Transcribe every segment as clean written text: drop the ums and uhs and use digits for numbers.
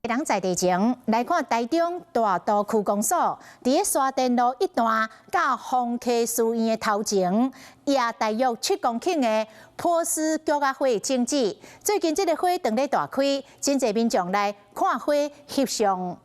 人在地前來看台中大肚區公所，佇咧沙田路一段佮豐溪書院的頭前，野大約7公頃的波斯菊仔花種子。最近這个花當咧大開，真濟民眾來看花翕相。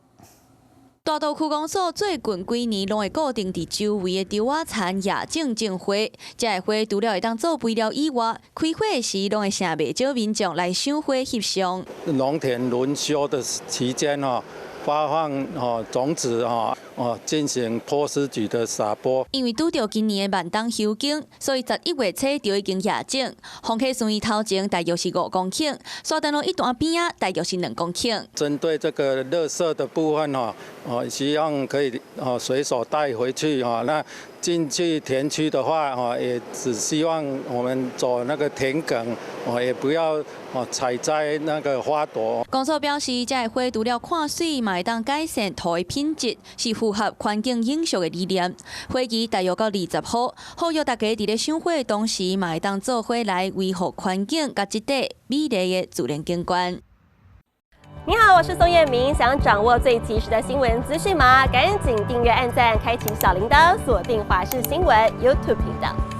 大肚區公所最近幾年攏會固定佇周圍的稻仔田野種種花，這个花除了會當做肥料以外，開花時攏會吸袂少民眾來賞花翕相。農田輪休的期間吼，發放吼種子吼，哦進行波斯菊的撒播。因為拄著今年的慢冬休耕，所以11月初就已經野種。豐溪書院頭前大約是5公頃，沙田路一段邊仔大約是2公頃。針對這個垃圾的部分吼，哦希望可以哦隨手帶回去哈。那進去田區的話，哈也只希望我們走那個田埂，哦也不要哦採摘那個花朵。公所表示，這个花除了看媠，嘛會當改善土的品質，是符合環境永續的理念。花期大約到20號，呼籲大家佇咧賞花的同時，嘛會當做伙來維護環境佮這塊美麗的自然景觀。你好，我是宋燕明，想掌握最及時的新聞資訊嗎？趕緊訂閱、按讚、開啟小鈴鐺，鎖定華視新聞 YouTube 頻道。